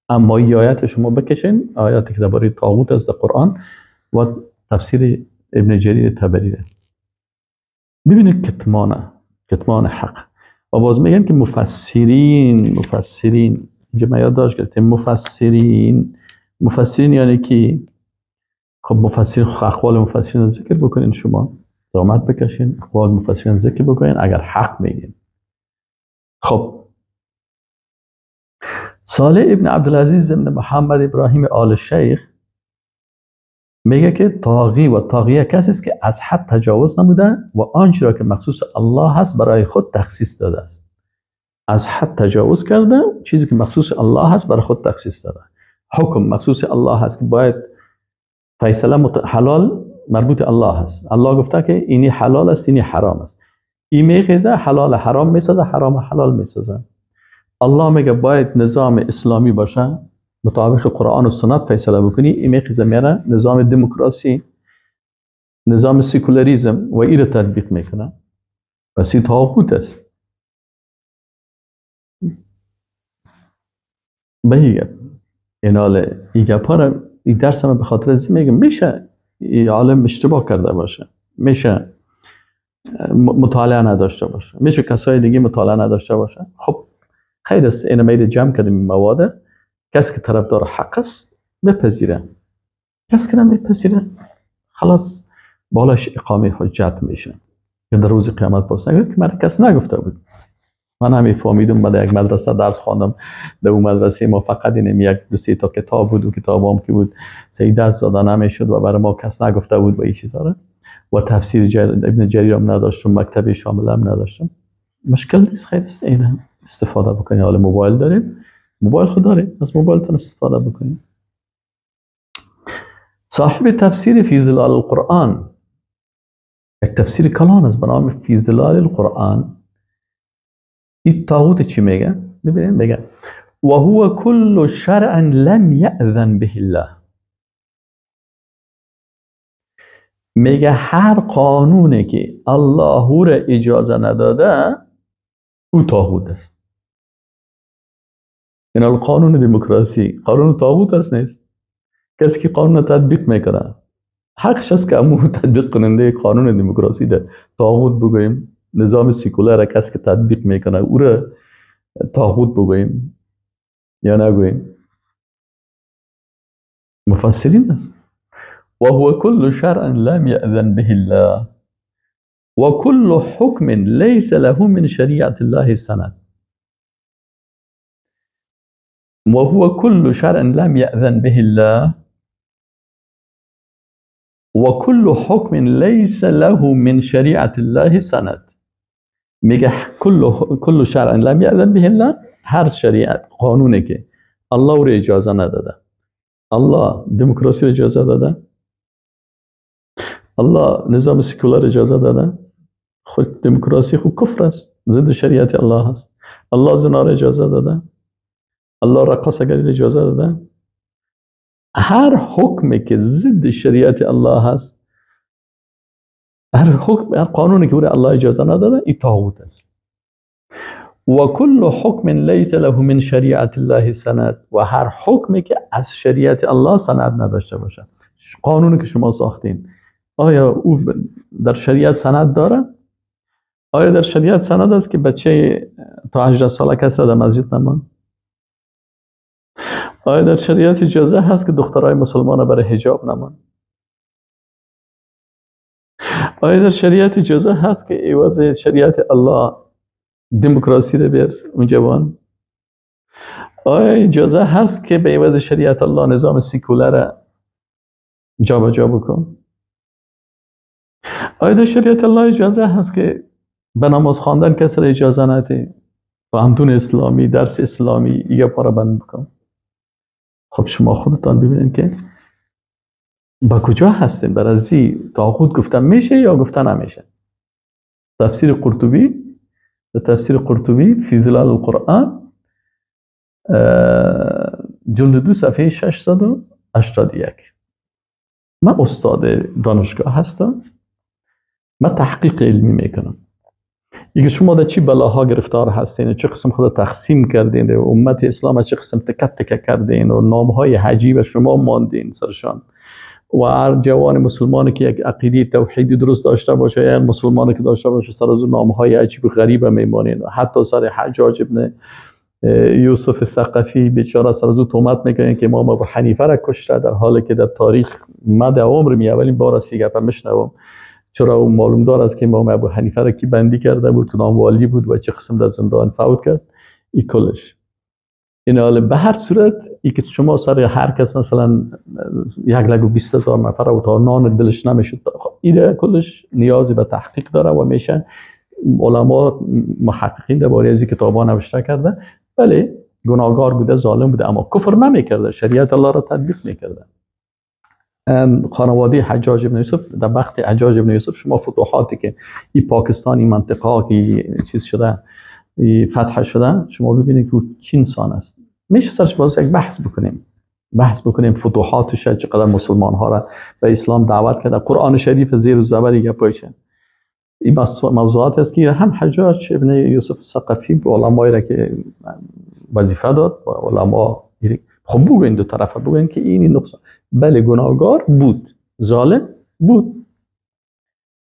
اما این آیات شما بکشین، آیاتی که درباره طاغوت است در قرآن و تفسیر ابن جریر طبری ببینید، کتمانه، کتمان حق. و باز میگم که مفسرین اینجا من یاد داشت گرفتم، مفسرین یعنی کی؟ خب مفسرین، اقوال مفسرین رو ذکر بکنین، شما زحمت بکشین اقوال مفسرین ذکر بکنین اگر حق میگین. خب صالح ابن عبدالعزیز ابن محمد ابراهیم آل شیخ میگه که طاغی و طاغیه کسی است که از حد تجاوز نموده و آنچه را که مخصوص الله هست برای خود تخصیص داده است. از حد تجاوز کرده، چیزی که مخصوص الله هست برای خود تخصیص داده. حکم مخصوص الله هست که باید فیصله حلال مربوط الله هست. الله گفته که اینی حلال است، اینی حرام است. این میخیزه حلال حرام میسازه، حرام حلال میسازه. الله میگه باید نظام اسلامی باشه، مطابق قرآن و سنت فیصله بکنی. این میخیزه میاره نظام دموکراسی، نظام سکولاریزم و این رو تطبیق میکنه. پس این طاغوت است. به این حال این گپا رو، این درس هم به خاطر از این میگم، میشه این عالم اشتباه کرده باشه، میشه مطالعه نداشته باشه، میشه کسای دیگه مطالعه نداشته باشه. خب خیر است، اینو میره جمع کردیم مواده. کسی که طرفدار حق است بپذیره، کسی که نمیپذیره خلاص بالاش اقامه حجت میشه که در روز قیامت پاس نگه که من کس نگفته بود. من همی فهمیدم، من در یک مدرسه درس خواندم، در اون مدرسه ما فقط اینم یک دو سه تا کتاب بود و کتاب هم که بود سه درس داده نمیشد و برای ما کس نگفته بود و این چیزا رو، و تفسیر ابن جریر هم نداشتم، مکتب شامل هم نداشتم. مشکل نیست، خیر است، اینم استفاده بکنید. حالا موبایل داریم، موبایل خود داریم، از موبایلتون استفاده بکنید. صاحب تفسیر فی ظلال القرآن، یک تفسیر کلان است به نام فی ظلال القرآن. این طاغوت چی میگه؟ ببینید میگه و هو کل شرع لم یأذن به الله. میگه هر قانونی که الله را اجازه نداده او طاغوت است. یعنی قانون دموکراسی قانون طاغوت است نیست. کسی که قانون تطبیق میکنه حقش است که امو تطبیق کننده قانون دموکراسی ده طاغوت بگوییم. نظام سیکولار کسی که تطبیق میکنه او را طاغوت بگوییم یا نگوییم؟ مفسرین است. و هو کل شرع لم یأذن به الله و کل حکم لیس له من شریعت الله سند. و هو کل شرع لم یأذن به الله و کل حکم لیس له من شریعت الله سند. میگه کل شرع لم یأذن به الله، هر شریعت قانونی که الله رو اجازه نداده. الله دموکراسی رو اجازه داده، الله نظام سکولار اجازه داده. خود دموکراسی خود کفر است، ضد شریعت الله است. الله زنا رو اجازه داده، الله رقاصگری رو اجازه داده. هر حکمی که ضد شریعت الله هست هر حکم، هر قانونی که او الله اجازه نداده، این طاغوت است. و کل حکم لیس له من شریعت الله سند، و هر حکمی که از شریعت الله سند نداشته باشه. قانونی که شما ساختین آیا او در شریعت سند داره؟ آیا در شریعت سند است که بچه تا 18 ساله کس را در مسجد نمان؟ آیا در شریعت اجازه هست که دخترای مسلمان برای حجاب نمان؟ آیا در شریعت اجازه هست که عوض شریعت الله دموکراسی رو بیار اون جوان؟ آیا اجازه هست که به عوض شریعت الله نظام سیکولر جابجا بکن؟ آیا در شریعت الله اجازه هست که به نماز خواندن کسی را اجازه نده و همتون اسلامی درس اسلامی یا پارا بند بکن؟ خب شما خودتان ببینید که با کجا هستیم. بر از طاغوت گفتن میشه یا گفتن نمیشه؟ تفسیر قرطبی، تفسیر قرطبی فی ظلال القرآن جلد 2 صفحه 681. من استاد دانشگاه هستم، من تحقیق علمی میکنم. یکی شما در چی بلاها گرفتار هستین، چه قسم خود تقسیم کردین و امت اسلام چه قسم تکه تکه کردین و نامهای عجیب شما ماندین سرشان، و هر جوان مسلمانی که یک عقیده توحیدی درست داشته باشه یا مسلمانی که داشته باشه سر از نامهای عجیب غریب میمانین. حتی سر حجاج ابن یوسف ثقفی بیچاره سر از او تهمت میکنین که امام ابو حنیفه را کشته، در حالی که در تاریخ مد عمر می اولین بار است که میشنوم. چرا او معلوم دار است که امام ابو حنیفه را کی بندی کرده بود، کدام والی بود و چه قسم در زندان فوت کرد. ای کلش این حال به هر صورت ای که شما سر هر کس مثلا 1,20,000 نفر و تا نان دلش نمیشد، این کلش نیازی به تحقیق داره و میشه علما محققین درباره از این کتابا نوشته کرده. بله گناهگار بوده، ظالم بوده، اما کفر نمیکرده، شریعت الله را تطبیق میکرده. خانواده حجاج ابن یوسف، در وقت حجاج ابن یوسف شما فتوحاتی که این پاکستان، این منطقه که چیز شده، فتح شده، شما ببینید که چی انسان است. میشه سرش باز یک بحث بکنیم، بحث بکنیم فتوحاتش چقدر مسلمان ها را به اسلام دعوت کرده، قرآن شریف زیر و زبر گپایشه. این موضوعات است که هم حجاج ابن یوسف ثقفی به علمایی را که وظیفه داد، علما خب بگوین دو طرفه بگوین که این نقصان، بله گناهگار بود، ظالم بود،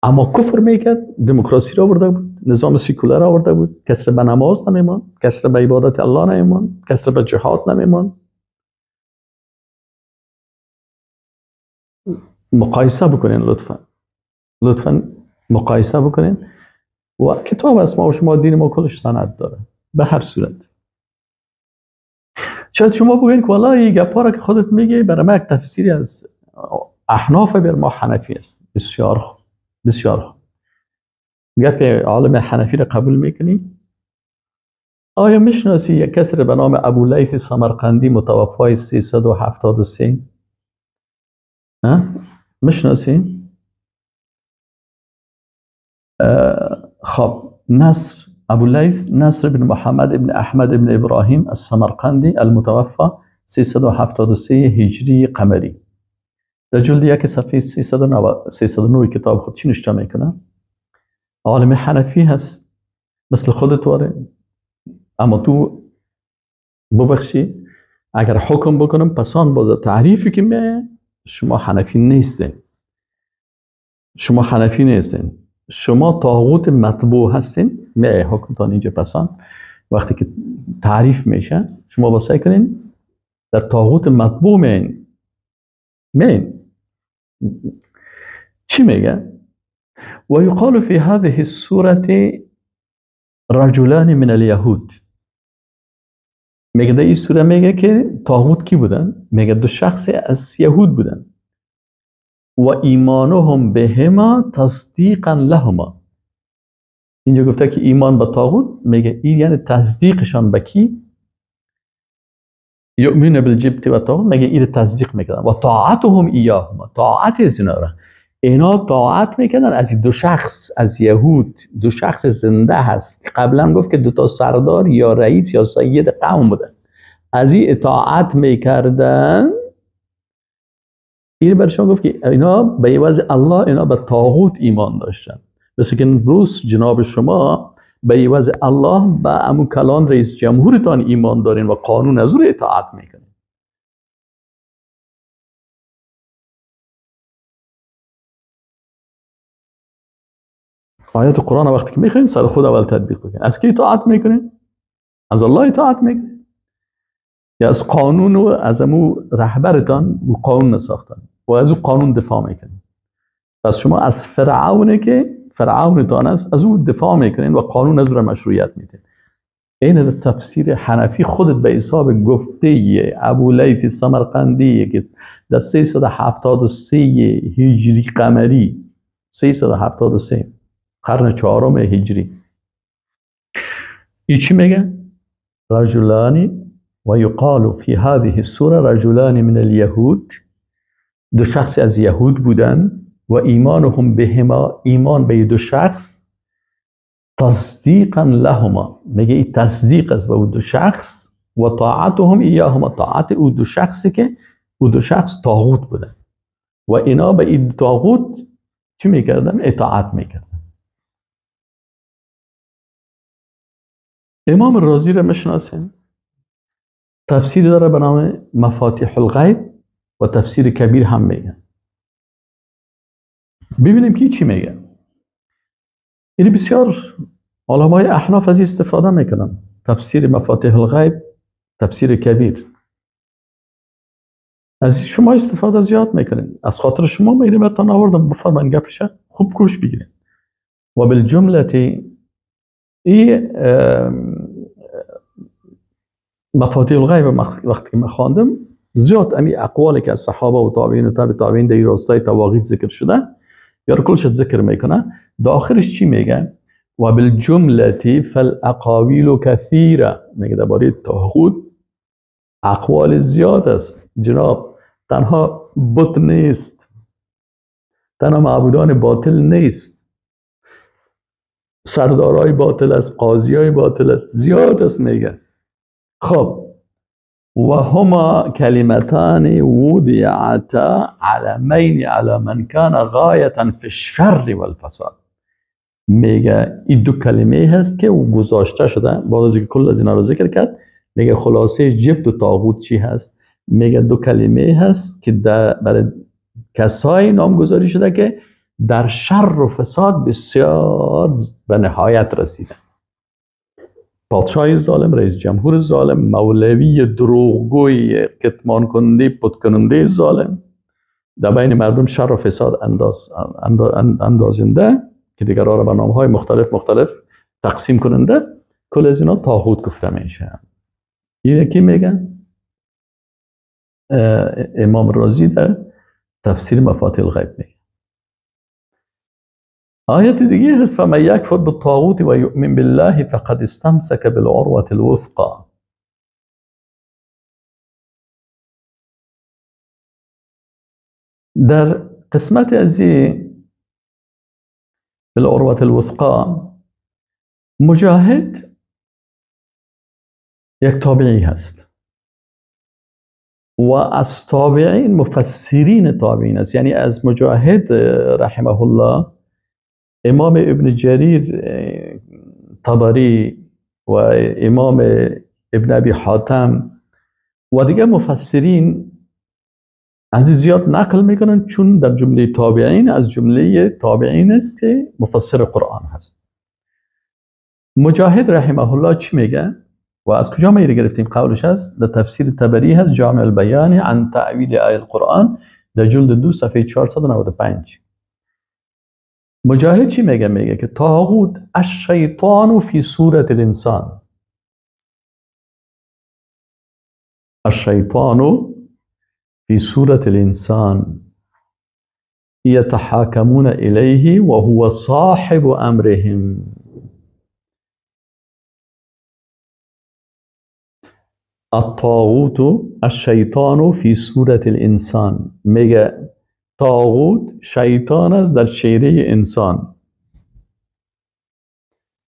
اما کفر میکرد، دموکراسی را آورده بود، نظام سیکولر آورده بود، کسر به نماز نمیمان، کسر به عبادت الله نمیمان، کسر به جهاد نمیمان. مقایسه بکنین لطفا، لطفا مقایسه بکنین. و کتاب است، ما و شما دین ما کلش سند داره. به هر صورت شاید شما بگین که والله این گپا را که خودت میگی برای ما یک تفسیری از احناف بر ما حنفی است. بسیار خوب، بسیار خوب. گپ عالم حنفی را قبول میکنی؟ آیا میشناسی یک کسی به نام ابولیث سمرقندی متوفای 373؟ میشناسی؟ خب نصر ابولیث نصر بن محمد ابن احمد ابن ابراهیم السمرقندی المتوفى 373 هجری قمری، در جلد 1 صفحه 309 کتاب خود چی نوشته میکنه؟ عالم حنفی هست مثل خودت واره، اما تو ببخشی اگر حکم بکنم پسان باز تعریفی که میه شما حنفی نیستین، شما حنفی نیستین، شما طاغوت مطبوع هستین. میه حکمتان اینجا پسان وقتی که تعریف میشه شما با سعی کنین در طاغوت مطبوع میین. میین چی میگه؟ و یقال فی هذه السورة رجلان من اليهود. میگه در این سوره میگه که طاغوت کی بودن؟ میگه دو شخص از یهود بودن. و ایمانهم بهما تصدیقا لهما. اینجا گفته که ایمان به طاغوت، میگه این یعنی تصدیقشان به کی؟ یؤمن بالجبت و طاغوت، میگه این تصدیق میکردن. و طاعتهم ایاهما، طاعت از اینا را اینا طاعت میکردن از دو شخص از یهود، دو شخص زنده هست. قبلا گفت که دو تا سردار یا رئیس یا سید قوم بودن، از این اطاعت میکردن. این بر شما گفت که اینا به عوض الله اینا به طاغوت ایمان داشتن. مثل که امروز جناب شما به عوض الله به امو کلان رئیس جمهورتان ایمان دارین و قانون از او اطاعت میکنین. آیات قرآن وقتی که میخواین سر خود اول تطبیق بکنین. از کی اطاعت میکنین؟ از الله اطاعت میکنین یا از قانون و از امو رهبرتان و قانون ساختن و از او قانون دفاع میکنین؟ پس شما از فرعونه که فرعونتان است از او دفاع میکنین و قانون از او را مشروعیت میدین. این در تفسیر حنفی خودت به حساب گفته ابولیث سمرقندی که در 373 هجری قمری، 373 قرن چهارم هجری، ای چی میگه؟ رجلانی و یقال فی هذه السوره رجلان من الیهود، دو شخص از یهود بودن و ایمانهم بهما، ایمان به دو شخص تصدیقا لهما، میگه این تصدیق است به او دو شخص و طاعتهم ایاهما، طاعت او دو شخصی که او دو شخص طاغوت بودن و اینا به این طاغوت چی میکردن؟ اطاعت میکردن. امام رازی را میشناسیم، تفسیر داره به نام مفاتیح الغیب و تفسیر کبیر هم میگه. ببینیم که چی میگه. این بسیار علمای احناف از استفاده میکنن، تفسیر مفاتیح الغیب، تفسیر کبیر، از شما استفاده زیاد میکنین. از خاطر شما میریم براتون آوردم، بفرمایید گپشه خوب گوش بگیرین. و بالجمله ای مفاتیح الغیب وقتی که من خواندم زیاد امی اقوالی که از صحابه و تابعین و تابع تابعین در راستای تواغیت ذکر شده یا کلش ذکر میکنه، داخلش چی میگه؟ و بالجمله فالاقاویل کثیره، میگه درباره طاغوت اقوال زیاد است. جناب تنها بت نیست، تنها معبودان باطل نیست، سردارای باطل است، قاضیای باطل است، زیاد است میگه. خب و هما کلمتان وضعتا علمین علی من کان غایة فی الشر والفساد، میگه این دو کلمه هست که گذاشته شده بعد از اینکه کل از اینا رو ذکر کرد. میگه خلاصه جبت و طاغوت چی هست؟ میگه دو کلمه هست که برای کسایی نامگذاری شده که در شر و فساد بسیار به نهایت رسیدن. پادشاه ظالم، رئیس جمهور ظالم، مولوی دروغگوی کتمان کننده پت کننده ظالم، در بین مردم شر و فساد اندازنده که دیگرها را به نامهای مختلف مختلف تقسیم کننده، کل از اینا طاغوت گفته میشه. اینه کی میگن؟ امام رازی در تفسیر مفاتیح الغیب میگه. آیت دیگه هست فمن یکفر بالطاغوت و یؤمن بالله فقد استمسک بالعروة الوثقى. در قسمت از بالعروة الوثقى مجاهد یک تابعی هست و از تابعین مفسرین تابعین است، یعنی از مجاهد رحمه الله امام ابن جریر طبری و امام ابن ابی حاتم و دیگه مفسرین از زیاد نقل میکنن، چون در جمله تابعین از جمله تابعین است که مفسر قرآن هست. مجاهد رحمه الله چی میگه و از کجا ما گرفتیم قولش هست؟ در تفسیر طبری هست، جامع البیان عن تأویل آیه القرآن، در جلد 2 صفحه 495. مجاهد چی میگه؟ میگه که طاغوت الشیطان فی صورت الانسان، الشیطان فی صورت الانسان یتحاکمون الیه و هو صاحب امرهم. الطاغوت الشیطان فی صورت الانسان، میگه طاغوت شیطان است در چهره انسان.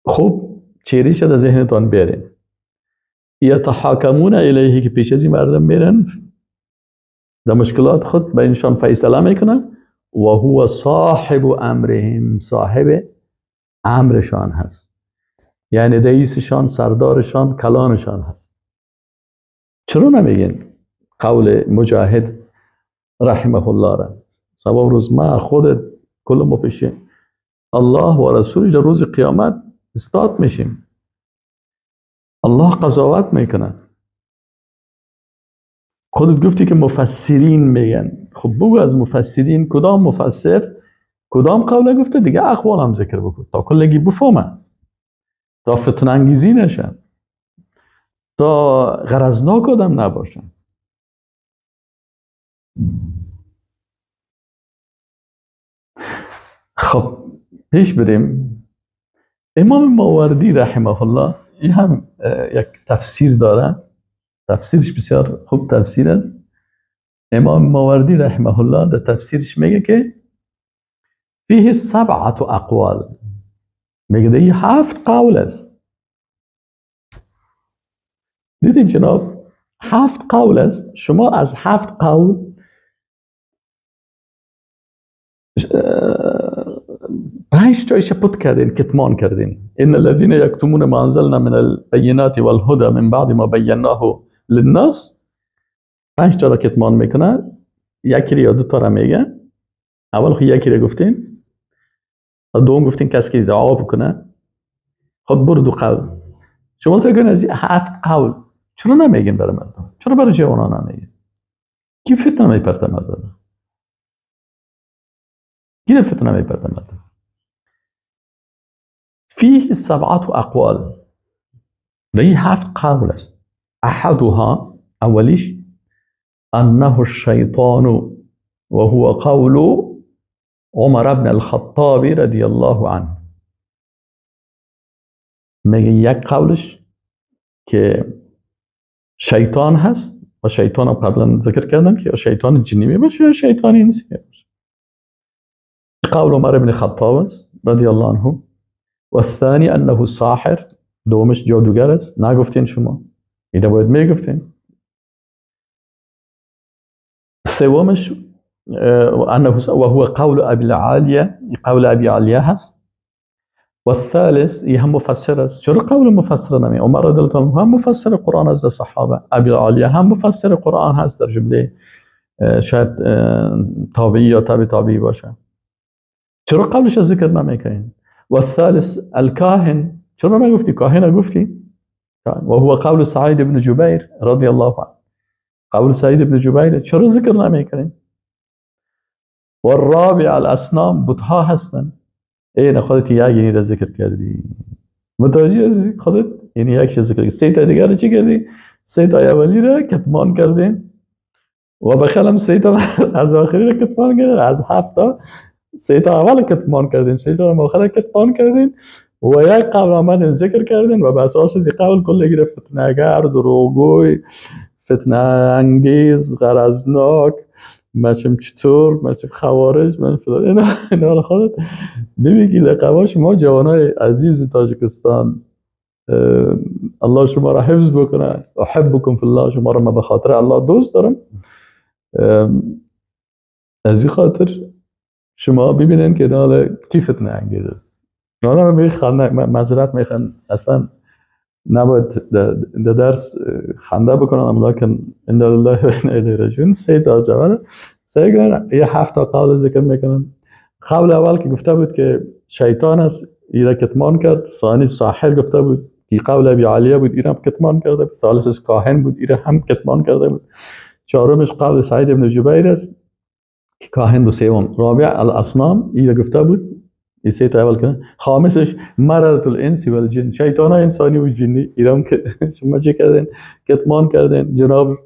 خب چهرهش در ذهنتان بیارین. یتحاکمون الیه که پیش از این مردم میرن در مشکلات خود بینشان فیصله میکنه و هو صاحب امرهم، صاحب امرشان هست، یعنی رئیسشان، سردارشان، کلانشان هست. چرا نمیگین قول مجاهد رحمه الله را؟ سبب روز ما خود کل ما پیش الله و رسولش در روز قیامت استاد میشیم. الله قضاوت میکنه. خودت گفتی که مفسرین میگن، خب بگو از مفسرین کدام مفسر کدام قوله گفته، دیگه اقوال هم ذکر بکن تا کلگی بفهمه، تا فتنه انگیزی نشن، تا غرضناک آدم نباشن. خب پیش بریم. امام ماوردی رحمه الله این هم یک تفسیر داره، تفسیرش بسیار خوب تفسیر است. امام ماوردی رحمه الله در تفسیرش میگه که فیه سبعة اقوال، میگه این 7 قول است. دیدین جناب، 7 قول است. شما از 7 قول 5 تایش پت کردین، کتمان کردین. ان الذين يكتمون ما انزلنا من البينات والهدى من بعد ما بيناه للناس، 5 تا را کتمان میکنه، یکی یا 2 تا را میگه. اول خو یکی را گفتین، دوم گفتین کسی که دعا بکنه. خب برو 2 قول. شما سعی کنین از 7 قول چرا نمیگین برای مردم؟ چرا برای جوانان نمیگین؟ کی فتنه میپرته مردم؟ کی فتنه میپرته مردم؟ فيه 7 اقوال، این 7 قول است. احدها، اولیش، انه الشیطان وهو قول عمر بن الخطاب رضی الله عنه. میگه یک قولش که شیطان هست و شیطان هم قبلا ذکر کردم که شیطان جنی میباشه یا شیطان انسی میباشه. قول عمر بن خطاب است رضی الله عنه. و الثانی انه ساحر، دومش جادوگر است. نگفتین شما، اینو باید میگفتین. سومش انه وهو قول ابی العالیه، قول ابی عالیه هست. و الثالث، این هم مفسر است. چرا قول مفسر نمی؟ عمر رضی الله عنه هم مفسر قرآن است در صحابه، ابی عالیه هم مفسر قرآن هست در جمله شاید تابعی یا تابع تابعی باشه. چرا قولش ذکر نمیکنین؟ و الثالث الكاهن، چرا نگفتی؟ کاهن گفتی؟ و هو قول سعید بن جبیر رضی الله عنه، قول سعید بن جبیر چرا ذکر نمیکنین؟ و الرابع الاصنام، بتها هستن. این خودت یک یعنی را ذکر کردی، متوجه هستی؟ خودت یعنی یک چیز ذکر کردی، 3 تا دیگر چی کردی؟ 3 تا اولی را کتمان کردین و بخیالم 3 تا از آخری را کتمان کردین، از 7 تا 3 تا اول کتمان کردین، 3 تا آخر کتمان کردین و یک قول آمدین ذکر کردین و به اساس از قول کل گرفت فتنه‌گر، دروغگوی، فتنه انگیز، غرضناک، مچم چطور، مچم خوارج، من فلان، اینا خودت ببین که لقبا شما جوانای عزیز تاجیکستان، الله شما را حفظ بکنه. احبکم فی الله، شما را من به خاطر الله دوست دارم. از این خاطر شما ببینین که اینا کی فتنه انگیز است. اینا میخوان معذرت میخوان، اصلا نباید در درس خنده بکنم، لکن انا لله و انا الیه راجعون. 3 تا جوان سعی کنن یه 7 تا قول ذکر میکنن. قول اول که گفته بود که شیطان است، ایرا کتمان کرد. ثانی ساحر گفته بود که قول ابی عالیه بود، ایرا هم کتمان کرده بود. ثالثش کاهن بود، ایرا هم کتمان کرده بود. چهارمش قول سعید بن جبیر است که کاهن بود. سوم رابع الاصنام، ایرا گفته بود. این 3 تا اول کنه. خامسش مرض الانس والجن، شیطان انسانی و جنی، ایران که شما چه کردین؟ کتمان کردین جناب.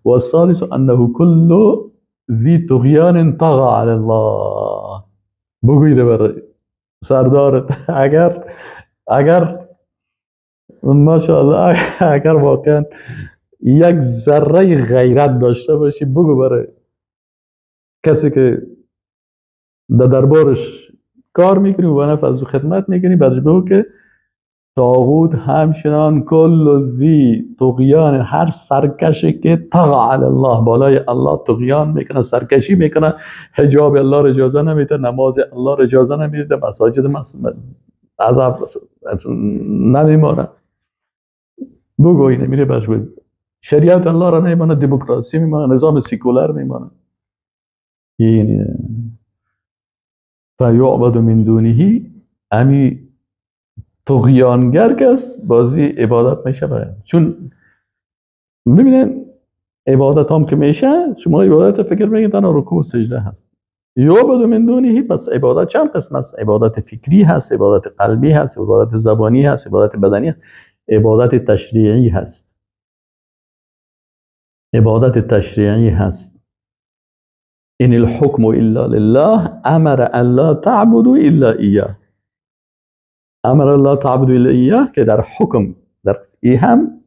و الثالث انه كل ذی طغیان طغى علی الله. بگویی بر سردارت اگر ماشاءالله اگر واقعا یک ذره غیرت داشته باشی، بگو برای کسی که در دربارش کار میکنی و نفع از خدمت میکنی، برش بگو که طاغوت همچنان کل ذی طغیان، هر سرکشی که طغی علی الله، بالای الله طغیان میکنه، سرکشی میکنه، حجاب الله را اجازه نمیده، نماز الله را اجازه نمیده، مساجد عذاب نمیمانه، بگو اینه میره برش بگو شریعت الله را نمیمانه، دموکراسی میمانه، نظام سیکولر میمانه. این فیعبد من دونه، امی طغیانگر کس بازی عبادت میشه برای، چون ببینن عبادت هم که میشه، شما عبادت فکر میکنید تنها رکوع و سجده هست. یعبد من دونه، پس عبادت چند قسم است؟ عبادت فکری هست، عبادت قلبی هست، عبادت زبانی هست، عبادت بدنی هست، عبادت تشریعی هست. عبادت تشریعی هست. ان الحکم الا لله امر ان لا تعبدوا الا ایاه، امر الله تعبدوا الا ایاه، که در حکم در ای هم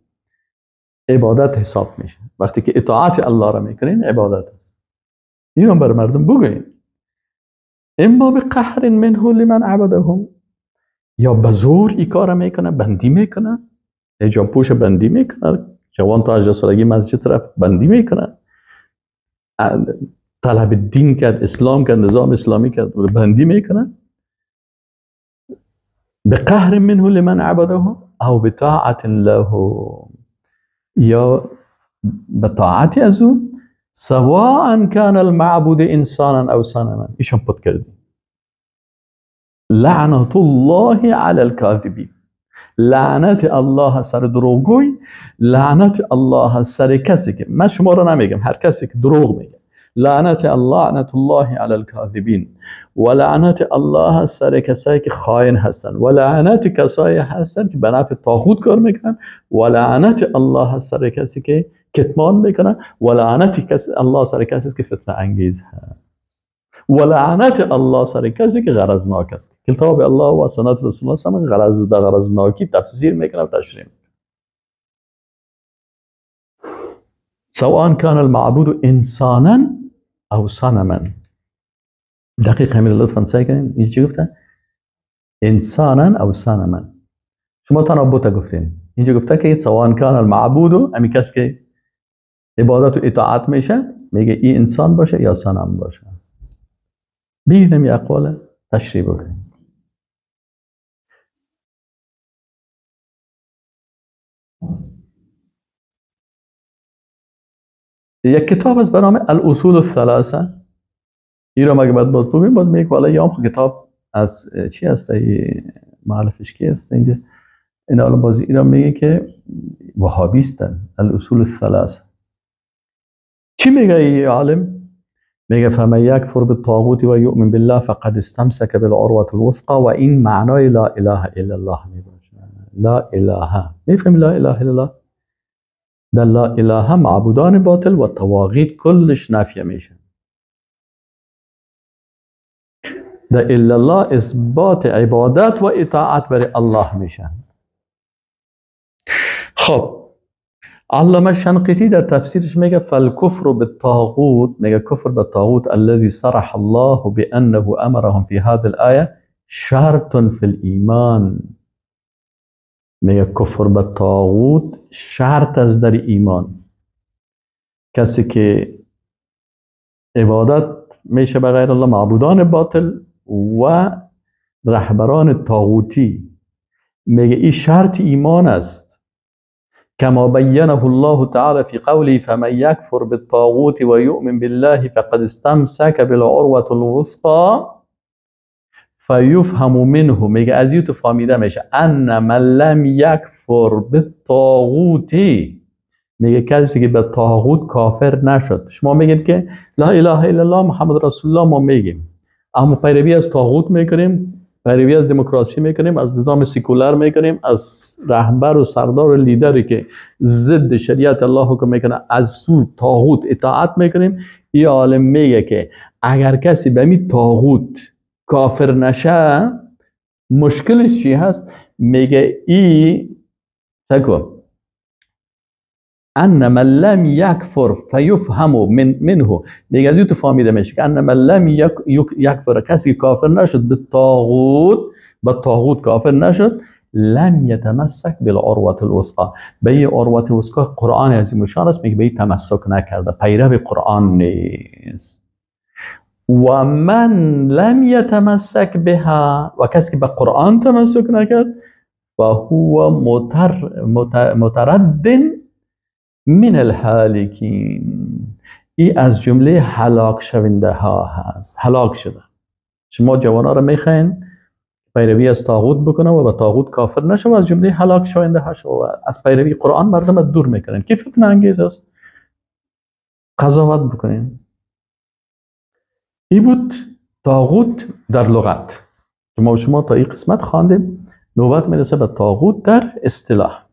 عبادت حساب میشه. وقتی که اطاعت الله را میکنین عبادت است. اینو بر مردم بگوین. اما بقهر منه لمن عبدهم، یا به زور ای کار میکنه، بندی میکنه، حجاب پوش بندی میکنه، جوان تا 18 سالگی مسجد رفت بندی میکنه، طلب دین کرد، اسلام کرد، نظام اسلامی کرد، بندی میکنه. بقهر منه لمن عبده او بطاعت له، یا بطاعت از او، سواء كان المعبود انسانا او صنما. ایشان پت کردیم. لعنت الله علی الكاذبین، لعنت الله سر دروغگوی، لعنت الله سر کسی که، من شما رو نمیگم، هر کسی که دروغ میگه، لعنت الله، لعنت الله علی الكاذبین، و لعنت الله سر کسایی که خائن هستن، و لعنت کسایی هستن که به نفع طاغوت کار میکنن، و لعنت الله سر کسی که کتمان میکنن، و لعنت الله سر کسی که فتنه انگیز هست، و لعنت الله سر کسی که غرضناک است. کتاب الله و سنت رسول الله صلی الله علیه و غرض به غرضناکی تفسیر میکنه و تشریح میکنه. سواء كان المعبود انسانا او صنما. دقیق همین لطفا سعی کنین. این چی گفته؟ انسانا او صنما. شما تنها بوتا گفتین. اینجا گفته که سواء كان المعبود، امی کس که عبادت و اطاعت میشه، میگه این انسان باشه یا صنم باشه. ببینیم یه اقوال تشریح بکنیم. یک کتاب است به نام الاصول الثلاثه. این رو مگه باید باز ببینیم، باز میگه والا یام خو کتاب از چی هست، مؤلفش کی هست اینجا. این الان باز اینا میگه که وهابیستن. الاصول الثلاثه چی میگه ای عالم؟ میگه فمن یکفر بالطاغوت و یؤمن بالله فقد استمسک بالعروة الوثقى، و این معنای لا اله الا الله میباشه. لا اله، میفهمی لا اله الا الله؟ در لا اله معبودان باطل و طواغیت کلش نفی میشه. در الا الله اثبات عبادت و اطاعت برای الله میشه. خب علامه شنقیطی در تفسیرش میگه فالکفر بالطاغوت، میگه کفر بالطاغوت الذي صرح الله بانه امرهم في هذه الايه شرط في الايمان. میگه کفر بالطاغوت شرط از در ایمان. کسی که عبادت میشه به غیر الله، معبودان باطل و رهبران طاغوتی، میگه این شرط ایمان است. كما بينه الله تعالى في قوله فمن يكفر بالطاغوت ويؤمن بالله فقد استمسك بالعروة الوثقى فيفهم منه، میگه از این تو فهمیده میشه ان من لم يكفر بالطاغوت، میگه کسی که به طاغوت کافر نشد. شما میگید که لا اله الا الله محمد رسول الله، ما میگیم، اما پیروی از طاغوت میکنیم، پیروی از دموکراسی میکنیم، از نظام سیکولر میکنیم، از رهبر و سردار و لیدری که ضد شریعت الله حکم میکنه، از سو طاغوت اطاعت میکنیم. این عالم میگه که اگر کسی به می طاغوت کافر نشه، مشکلش چی هست؟ میگه ای تکو ان من لم یکفر فیفهم منه، میگه از این تو فهمیده میشه که ان من لم یکفر، کسی کافر نشد به طاغوت، به طاغوت کافر نشد، لم یتمسک بالعروة الوثقی. به این عروة الوثقی قرآن عظیم الشان است، میگه به این تمسک نکرده، پیرو قرآن نیست. و من لم یتمسک بها، و کسی که به قرآن تمسک نکرد، فهو مترد من الهالکین، ای از جمله هلاک شونده ها هست، هلاک شده. شما جوان ها رو میخواین پیروی از طاغوت بکنه و به طاغوت کافر نشه و از جمله هلاک شونده ها شو و از پیروی قرآن مردم دور میکنن که فتنه انگیز است. قضاوت بکنین. ای بود طاغوت در لغت که ما شما تا این قسمت خواندیم. نوبت میرسه به طاغوت در اصطلاح.